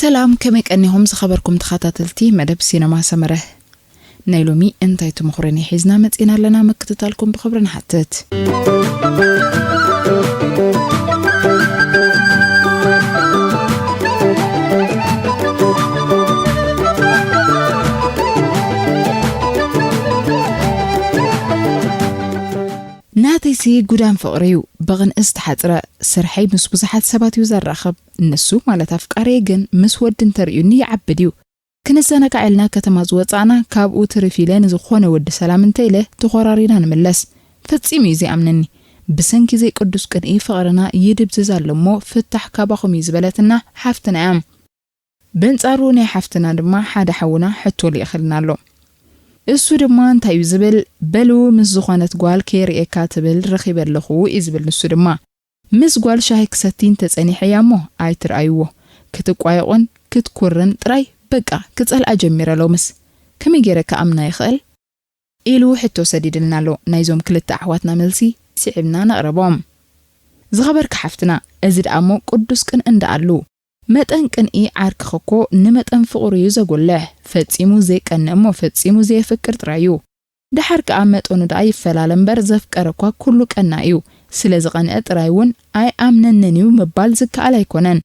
ሰላም፣ ከመይ ቀኒኹም ዝኸበርኩም ተኸታተልቲ መደብ ሲነማ ሰመረ? ናይ ሎሚ እንታይ ተመኽሮን ሒዝና መጺና ኣለና? ምክትታልኩም ብኽብሪ ንሓትት። ናተይሲ ጉዳም ፍቕሪ እዩ። ብቕንኢ ዝተሓጽረ ስርሐይ ምስ ብዙሓት ሰባት እዩ ዘራኽብ። ንሱ ማለት ኣፍቃሪየ ግን ምስ ወዲ እንተርእዩኒ ይዓብድ እዩ። ክንዘናጋዕ ኢልና ከተማ ዝወጻእና፣ ካብኡ ትርፍ ኢለ ንዝኾነ ወዲ ሰላም እንተ ኢለ ተኾራሪና ንምለስ። ፈጺሙ እዩ ዘይኣምነኒ። ብሰንኪ ዘይቅዱስ ቅንኢ ፍቕርና ይድብዝዝ ኣሎ እሞ ፍታሕ ካባኹም እዩ ዝበለትና ሓፍትና እያ። በንጻሩ ናይ ሓፍትና ድማ ሓደ ሓውና ሕቶ ልኢኽልና ኣሎ። እሱ ድማ እንታይ እዩ ዝብል? በሉ ምስ ዝኾነት ጓል ከይርእየካ ትብል ረኺበ ኣለኹ እዩ ዝብል። ንሱ ድማ ምስ ጓል ሻሂ ክሰቲ እንተጸኒሐ እያ እሞ ኣይትርኣይዎ። ክትቋየቖን ክትኩርን ጥራይ በቃ ክጸልኣ ጀሚረ ሎምስ። ከመይ ገይረ ክኣምና ይኽእል? ኢሉ ሕቶ ሰዲድልና ኣሎ። ናይዞም ክልተ ኣሕዋትና መልሲ ስዒብና ነቕርቦም። ዝኸበርኪ ሓፍትና፣ እዚ ደኣ እሞ ቅዱስ ቅንኢ እንዳ ኣሉ። መጠን ቅንኢ ዓርክኺ እኮ ንመጠን ፍቕሩ እዩ ዘጉልሕ። ፈጺሙ ዘይቀንእ እሞ ፈጺሙ ዘየፍቅር ጥራይ እዩ። ደሓር ከኣ መጠኑ ደኣ ይፈላለ እምበር ዘፍቀረ እኳ ኩሉ ቀናእ እዩ። ስለ ዝቐንአ ጥራይ እውን ኣይኣምነንን እዩ ምባል ዝከኣል ኣይኮነን።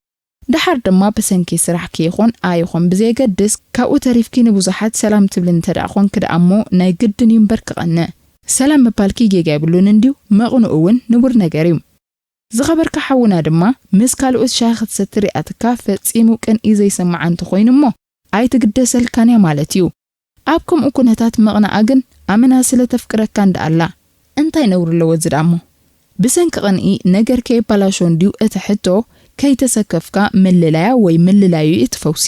ደሓር ድማ ብሰንኪ ስራሕኪ ይኹን ኣይኹን ብዘየገድስ፣ ካብኡ ተሪፍኪ ንብዙሓት ሰላም ትብሊ እንተ ደኣ ኾንኪ ደኣ እሞ ናይ ግድን እዩ እምበር ክቐንእ። ሰላም ምባልኪ ጌጋ የብሉን እንድዩ፣ ምቕንኡ እውን ንቡር ነገር እዩ። ዝኸበርካ ሓውና ድማ ምስ ካልኦት ሻሂ ክትሰቲ ሪኣትካ ፈጺሙ ቅንኢ ዘይስምዓ እንተኾይኑ እሞ ኣይትግደሰልካን እያ ማለት እዩ። ኣብ ከምኡ ኩነታት ምቕናኣ ግን ኣመና ስለ ተፍቅረካ እንዳ ኣላ እንታይ ነውሪ ኣለዎ እዚ ደኣ እሞ? ብሰንኪ ቅንኢ ነገር ከየባላሾ እንድዩ እቲ ሕቶ፣ ከይተሰከፍካ ምልላያ ወይ ምልላዩ እዩ እቲ ፈውሲ።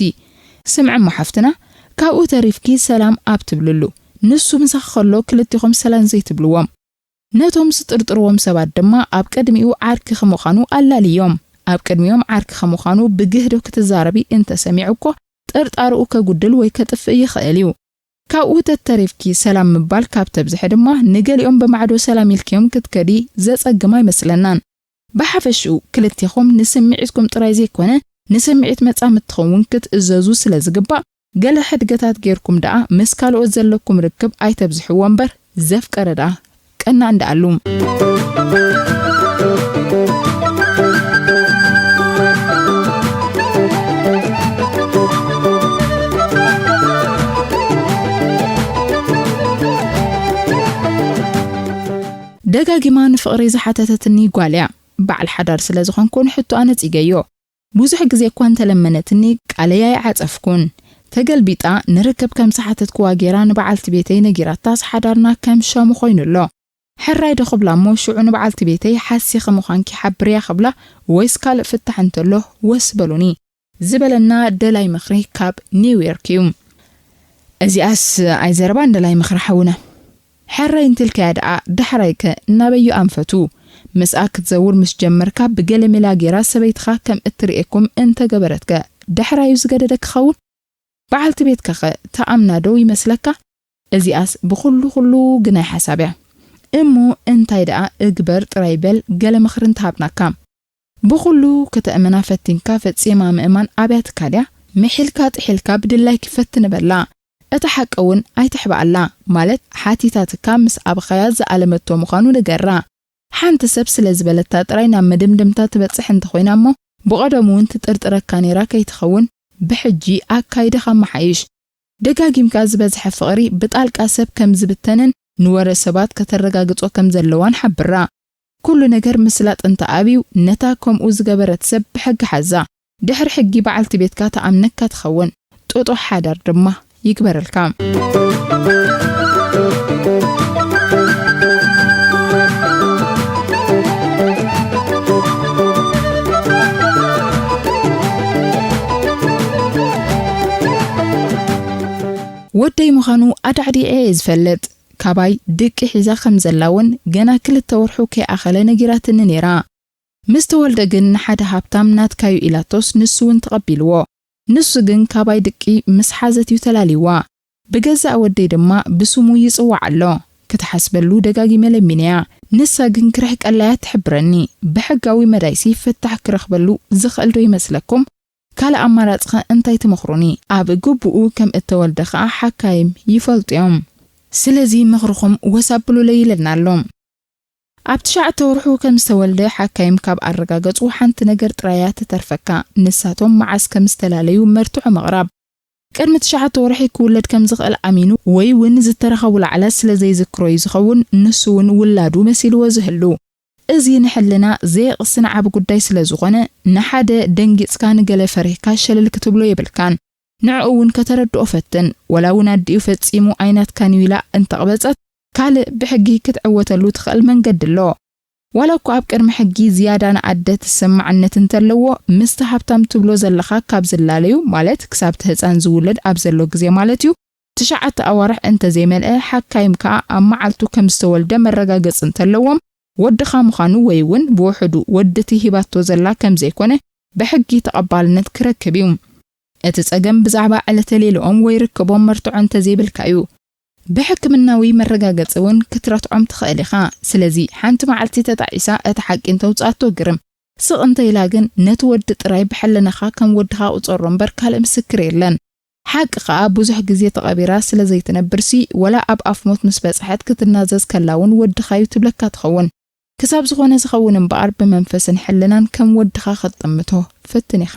ስምዒ እሞ ሓፍትና፣ ካብኡ ተሪፍኪ ሰላም ኣብ ትብልሉ። ንሱ ምሳኺ ከሎ ክልቴኹም ሰላም ዘይትብልዎም። ነቶም ዝጥርጥርዎም ሰባት ድማ ኣብ ቅድሚኡ ዓርክኺ ምዃኑ ኣላልዮም። ኣብ ቅድሚኦም ዓርክኺ ምዃኑ ብግህዶ ክትዛረቢ እንተሰሚዑ እኮ ጥርጣርኡ ከጉድል ወይ ከጥፍእ ይኽእል እዩ። ካብኡ ተተሪፍኪ ሰላም ምባል ካብ ተብዝሐ ድማ ንገሊኦም ብማዕዶ ሰላም ኢልክዮም ክትከዲ ዘጸግም ኣይመስለናን። ብሓፈሽኡ ክልቴኹም ንስምዒትኩም ጥራይ ዘይኮነ ንስምዒት መጻምድትኹም እውን ክትእዘዙ ስለ ዝግባእ፣ ገለ ሕድገታት ጌርኩም ደኣ ምስ ካልኦት ዘለኩም ርክብ ኣይተብዝሕዎ እምበር፣ ዘፍቀረ ደኣ ቀናእ እንዳ ኣሉ። ደጋጊማ ንፍቕሪ ዝሓተተትኒ ጓል እያ። በዓል ሓዳር ስለ ዝኾንኩ ንሕቶኣ ነጺገዮ። ብዙሕ ግዜ እኳ እንተለመነትኒ ቃለይ ኣይዓጸፍኩን። ተገልቢጣ ንርክብ ከም ዝሓተትክዋ ጌራ ንበዓልቲ ቤተይ ነጊራታስ ሓዳርና ከም ሸሙ ኮይኑ ኣሎ። ሕራይ ዶ ክብላ እሞ ሽዑ ንበዓልቲ ቤተይ ሓሲኺ ምዃንኪ ሓብርያ ክብላ ወይስ ካልእ ፍታሕ እንተሎ ወስ በሉኒ ዝበለና ደላይ ምኽሪ ካብ ኒውዮርክ እዩ። እዚኣስ ኣይዘረባን ደላይ ምኽሪ ሓውና። ሕራይ እንትልካያ ደኣ ዳሕራይከ ናበዩ ኣንፈቱ? ምስኣ ክትዘውር ምስ ጀመርካ ብገለ ሜላ ጌራ ሰበይትኻ ከም እትርእየኩም እንተገበረትከ ዳሕራዩ ዝገደደ ክኸውን? በዓልቲ ቤትካኸ ተኣምና ዶ ይመስለካ? እዚኣስ ብኹሉ ኩሉ ግናይ ሓሳብ እያ። እሞ እንታይ ደኣ እግበር ጥራይ በል ገለ ምኽሪ እንተሃብናካ። ብኹሉ ከተእምና ፈቲንካ ፈጺማ ምእማን ኣብያትካ ድያ? ምሒልካ ጥሒልካ ብድላይኪ ፈትኒ በላ። እታ ሓቂ እውን ኣይትሕብኣላ። ማለት ሓቲታትካ ምስ ኣበኻያ ዝኣለመቶ ምዃኑ ንገራ። ሓንቲ ሰብ ስለ ዝበለታ ጥራይ ናብ መደምደምታ ትበጽሕ እንተኾይና እሞ ብቐደሙ እውን ትጥርጥረካ ነይራ ከይትኸውን ብሕጂ ኣካይድኻ ኣመሓይሽ። ደጋጊምካ ዝበዝሐ ፍቕሪ ብጣልቃ ሰብ ከም ዝብተንን ንወረ ሰባት ከተረጋግጾ ከም ዘለዋን ሓብራ። ኩሉ ነገር ምስላጥ እንተ ኣብዩ ነታ ከምኡ ዝገበረት ሰብ ብሕጊ ሓዛ። ድሕሪ ሕጊ በዓልቲ ቤትካ ትኣምነካ ትኸውን። ጥጡሕ ሓዳር ድማ ይግበረልካ። ወደይ ምዃኑ ኣዳዕዲዐ እየ ዝፈልጥ። ካባይ ድቂ ሒዛ ከም ዘላ እውን ገና ክልተ ወርሑ ከይኣኸለ ነጊራትኒ ነይራ። ምስ ተወልደ ግን ንሓደ ሃብታም ናትካዩ ኢላቶስ ንሱ እውን ተቐቢልዎ። ንሱ ግን ካባይ ድቂ ምስ ሓዘት እዩ ተላልይዋ። ብገዛእ ወደይ ድማ ብስሙ ይጽዋዕ ኣሎ። ክትሓስበሉ ደጋጊመ ለሚነያ። ንሳ ግን ክርሕቀላያ ትሕብረኒ። ብሕጋዊ መዳይሲ ፍታሕ ክረኽበሉ ዝኽእል ዶ ይመስለኩም? ካልእ ኣማራጺኸ እንታይ ትመኽሩኒ? ኣብ ግቡኡ ከም እተወልደ ከኣ ሓካይም ይፈልጡ እዮም። ስለዚ ምኽርኹም ወስ ኣብሉለይ ኢለና ኣሎ። ኣብ ትሽዓተ ወርሑ ከም ዝተወልደ ሓካይም ካብ ኣረጋገጹ ሓንቲ ነገር ጥራይ እያ ትተርፈካ። ንሳቶም መዓስ ከም ዝተላለዩ መርትዖ ምቕራብ። ቅድሚ ትሽዓተ ወርሒ ክውለድ ከም ዝኽእል ኣሚኑ ወይ እውን ዝተረኸቡሉ ዓላት ስለ ዘይዝክሮ እዩ ዝኸውን፣ ንሱ እውን ውላዱ መሲልዎ ዝህሉ። እዚ ንሕልና ዘየቕስን ዓቢ ጉዳይ ስለ ዝኾነ፣ ንሓደ ደንጊጽካ ንገለ ፈሪህካ ሸለል ክትብሎ የብልካን። ንዕኡ እውን ከተረድኦ ፈትን። ወላ እውን ኣዲኡ ፈጺሙ ኣይናትካን እዩ ኢላ እንተቕበጸት፣ ካልእ ብሕጊ ክትዕወተሉ ትኽእል መንገዲ ኣሎ። ዋላ እኳ ኣብ ቅድሚ ሕጊ ዝያዳ ንኣደ ተሰማዕነት እንተለዎ፣ ምስቲ ሃብታም ትብሎ ዘለኻ ካብ ዝላለዩ፣ ማለት ክሳብ እቲ ህጻን ዝውለድ ኣብ ዘሎ ግዜ ማለት እዩ፣ ትሽዓተ ኣዋርሕ እንተዘይመልአ፣ ሓካይም ከኣ ኣብ መዓልቱ ከም ዝተወልደ መረጋገጺ እንተለዎም፣ ወድኻ ምዃኑ ወይ እውን ብውሕዱ ወዲ እቲ ሂባቶ ዘላ ከም ዘይኮነ ብሕጊ ተቐባልነት ክረክብ እዩ። እቲ ጸገም ብዛዕባ ዕለተ ሌልኦም ወይ ርክቦም መርትዖ እንተዘይብልካ እዩ። ብሕክምናዊ መረጋገጺ እውን ክትረትዖም ትኽእል ኢኻ። ስለዚ ሓንቲ መዓልቲ ተጣዒሳ እቲ ሓቂ እንተውጽኣቶ ግርም። ስቕ እንተ ኢላ ግን ነቲ ወዲ ጥራይ ብሕልናኻ ከም ወድኻ ቁጸሮ እምበር ካልእ ምስክር የለን። ሓቂ ከኣ ብዙሕ ግዜ ተቐቢራ ስለ ዘይትነብርሲ፣ ወላ ኣብ ኣፍ ሞት ምስ በጽሐት ክትናዘዝ ከላ እውን ወድኻ'ዩ ትብለካ ትኸውን። ክሳብ ዝኾነ ዝኸውን እምበኣር ብመንፈስን ሕልናን ከም ወድኻ ክትጥምቶ ፈትን ኢኻ።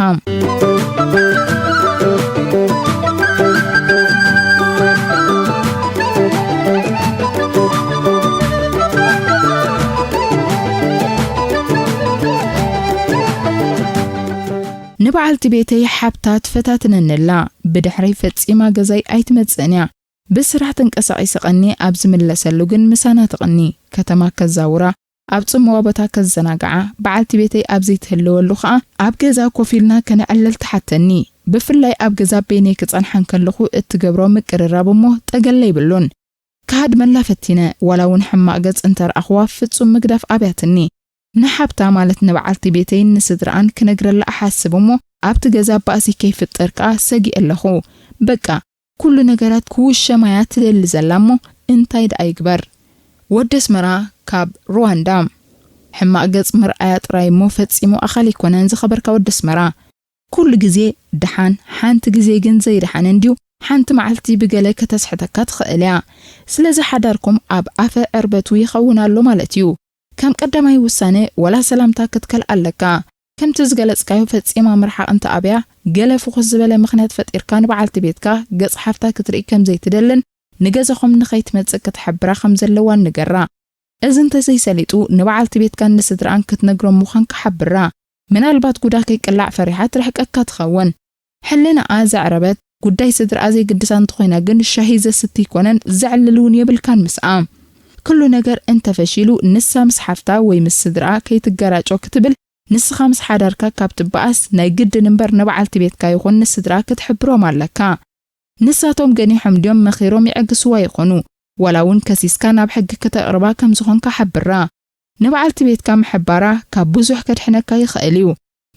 ንበዓልቲ ቤተይ ሓብታ ትፈታትነኒ ኣላ። ብድሕረይ ፈጺማ ገዛይ ኣይትመጽእን እያ። ብስራሕ ተንቀሳቒሰ ቀኒ ኣብ ዝምለሰሉ ግን ምሳና ትቐኒ። ከተማ ከዛውራ፣ ኣብ ጽምዋ ቦታ ከዘናግዓ፣ በዓልቲ ቤተይ ኣብ ዘይትህልወሉ ኸኣ ኣብ ገዛ ኮፍ ኢልና ከነዕልል ትሓተኒ። ብፍላይ ኣብ ገዛ በይነይ ክጸንሓ እንከለኹ እትገብሮ ምቅርራብ እሞ ጠገለ ይብሉን። ክሃድመላ ፈቲነ፣ ዋላ እውን ሕማቕ ገጽ እንተ ረኣኽዋ ፍጹም ምግዳፍ ኣብያትኒ። ንሓብታ ማለት ንበዓልቲ ቤተይን ንስድራኣን ክነግረላ እሓስብ እሞ ኣብቲ ገዛ ባእሲ ከይፍጠር ከኣ ሰጊእ ኣለኹ። በቃ፣ ኩሉ ነገራት ክውሸማ እያ ትደሊ ዘላ እሞ እንታይ ደኣ ይግበር? ወዲ ኣስመራ ካብ ሩዋንዳ። ሕማቕ ገጽ ምርኣያ ጥራይ እሞ ፈጺሙ ኣኻሊ ኣይኮነን ዝኸበርካ ወዲ ኣስመራ። ኩሉ ግዜ ደሓን፣ ሓንቲ ግዜ ግን ዘይደሓን እንድዩ። ሓንቲ መዓልቲ ብገለ ከተስሕተካ ትኽእል እያ። ስለዚ ሓዳርኩም ኣብ ኣፈ ዕርበቱ ይኸውን ኣሎ ማለት እዩ። ከም ቀዳማይ ውሳነ ወላ ሰላምታ ክትከል ኣለካ። ከምቲ ዝገለጽካዮ ፈጺማ ምርሓቕ እንተ ኣብያ፣ ገለ ፍኹስ ዝበለ ምኽንያት ፈጢርካ ንበዓልቲ ቤትካ ገጽ ሓፍታ ክትርኢ ከም ዘይትደልን ንገዛኹም ንኸይትመጽእ ክትሕብራ ከም ዘለዋን ንገራ። እዚ እንተዘይሰሊጡ ንበዓልቲ ቤትካን ንስድራኣን ክትነግሮም ምዃንካ ሓብራ። ምናልባት ጉዳ ከይቅላዕ ፈሪሓ ትርሕቀካ ትኸውን። ሕልናኣ ዘዕረበት፣ ጉዳይ ስድራኣ ዘይግድሳ እንተኾይና ግን ሻሂ ዘስቲ ኣይኮነን ዘዕልል እውን የብልካን ምስኣ። ኩሉ ነገር እንተፈሺሉ ንሳ ምስ ሓፍታ ወይ ምስ ስድራኣ ከይትገራጮ ክትብል ንስኻ ምስ ሓዳርካ ካብ ትበኣስ ናይ ግድን እምበር ንበዓልቲ ቤትካ ይኹን ንስድራኣ ክትሕብሮም ኣለካ። ንሳቶም ገኒሖም ድዮም መኺሮም ይዕግስዋ ይኾኑ? ዋላ እውን ከሲስካ ናብ ሕጊ ከተቕርባ ከም ዝኾንካ ሓብራ። ንበዓልቲ ቤትካ ምሕባራ ካብ ብዙሕ ከድሕነካ ይኽእል እዩ።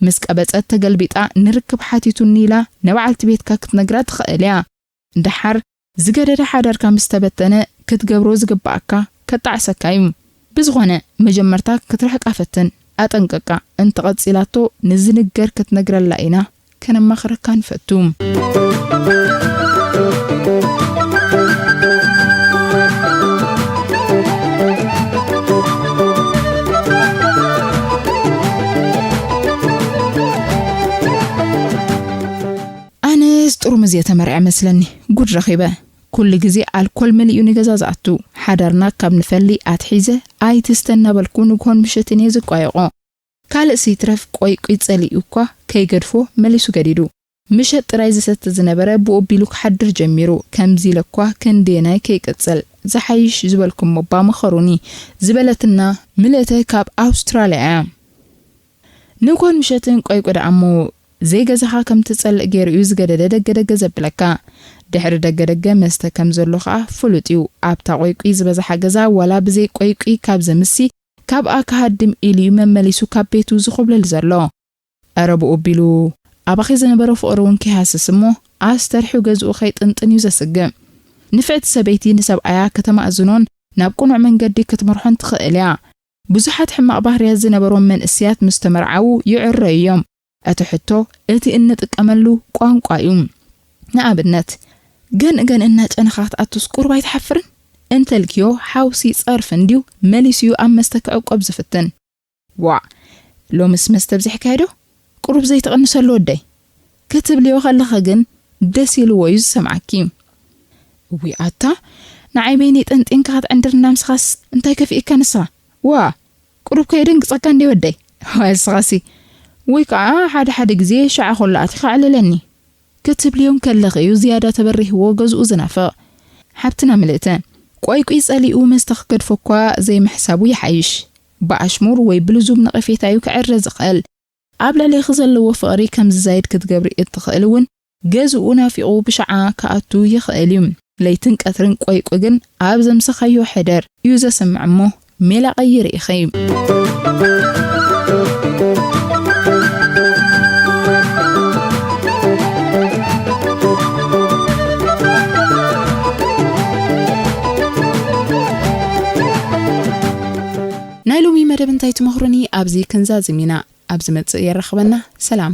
ምስ ቀበጸት ተገልቢጣ ንርክብ ሓቲቱኒ ኢላ ንበዓልቲ ቤትካ ክትነግራ ትኽእል እያ። ደሓር ዝገደደ ሓዳርካ ምስ ተበተነ ክትገብሮ ዝግብኣካ ከጣዕሰካ እዩ። ብዝኾነ መጀመርታ ክትርሕቃ ፈትን፣ ኣጠንቅቃ። እንተቐጺላቶ ንዝንገር ክትነግረላ ኢና ከነማኽረካ ንፈቱ። ኣነስ ጥርሙዝ እየ ተመርዐ መስለኒ፣ ጉድ ረኺበ። ኩሉ ግዜ ኣልኮል መሊኡ ንገዛ ዝኣቱ። ሓዳርና ካብ ንፈሊ ኣትሒዘ ኣይትስተ እናበልኩ ንግሆን ምሸትን እየ ዝቋየቖ። ካልእስ ይትረፍ ቆይቁይ ጸሊኡ እኳ ከይገድፎ መሊሱ ገዲዱ። ምሸት ጥራይ ዝሰቲ ዝነበረ ብኡ ኣቢሉ ክሓድር ጀሚሩ። ከምዚ ኢለ እኳ ክንደየናይ ከይቅጽል፣ ዝሓይሽ ዝበልኩሞ እባ ምኸሩኒ ዝበለትና ምልእተ ካብ ኣውስትራልያ እያ። ንግሆን ምሸትን ቆይቁ ደኣ እሞ ዘይገዛኻ ከም ትጸልእ ገይሩ እዩ ዝገደደ ደገ ደገ ዘብለካ። ድሕሪ ደገ ደገ መስተ ከም ዘሎ ኸኣ ፍሉጥ እዩ። ኣብታ ቆይቁ ዝበዝሓ ገዛ ዋላ ብዘይ ቆይቁ ካብ ዘምሲ ካብኣ ክሃድም ኢሉ እዩ መመሊሱ ካብ ቤቱ ዝኹብልል ዘሎ። ኣረ ብኡ ኣቢሉ ኣባኺ ዝነበሮ ፍቕሪ እውን ከይሃስስ እሞ ኣስተርሑ ገዝኡ ከይጥንጥን እዩ ዘስግእ። ንፍዕቲ ሰበይቲ ንሰብኣያ ከተማእዝኖን ናብ ቅኑዕ መንገዲ ክትመርሖን ትኽእል እያ። ብዙሓት ሕማቕ ባህርያት ዝነበሮም መንእሰያት ምስ ተመርዓዉ ይዕረዩ እዮም። እቲ ሕቶ እቲ እንጥቀመሉ ቋንቋ እዩ። ንኣብነት፣ ገንእ ገንእ እናጨነኻ ክትኣቱስ ቁሩብ ኣይትሓፍርን? እንተልክዮ፣ ሓውሲ ጸርፊ እንድዩ፣ መሊሱ እዩ ኣብ መስተ ክዕቆብ ዝፍትን። ዋዕ፣ ሎምስ መስተ ኣብዚሕካዮ ዶ? ቁሩብ ዘይትቕንሰሉ ወደይ? ክትብልዮ ከለኺ ግን ደስ ኢልዎ እዩ ዝሰምዓኪ። እዊ ኣታ፣ ንዓይ በይነይ ጠንጢንካ ክትዕንድርና ምስኻስ እንታይ ከፊእካ ንስኻ? ዋ፣ ቁሩብ ከየደንግጸካ እንዴ ወደይ? ዋይ እስኻሲ። ወይ ከዓ ሓደ ሓደ ግዜ ሸዓ ኮሎ ኣቲኻ ኣዕልለኒ። ክትብልዮ እንከለኺ እዩ ዝያዳ ተበሪህዎ ገዝኡ ዝናፍቕ። ሓብትና ምልእተ፣ ቆይቁይ ጸሊኡ መስተ ክገድፎ እኳ ዘይምሕሳቡ ይሓይሽ። ብኣሽሙር ወይ ብልዙብ ነቐፌታ እዩ ክዕረ ዝኽእል። ኣብ ልዕሌኺ ዘለዎ ፍቕሪ ከም ዝዛይድ ክትገብሪ እትኽእል እውን ገዝኡ ናፊቑ ብሸዓ ክኣቱ ይኽእል እዩ። ለይትን ቀትርን ቆይቁ ግን ኣብ ዘምሰኻዮ ሕደር እዩ ዘስምዕ እሞ ሜላ ቀይሪ ኢኺ። ናይ ሎሚ መደብ እንታይ ትመኽሩኒ ኣብዚ ክንዛዝም ኢና። ኣብ ዝመጽእ የራኽበና። ሰላም።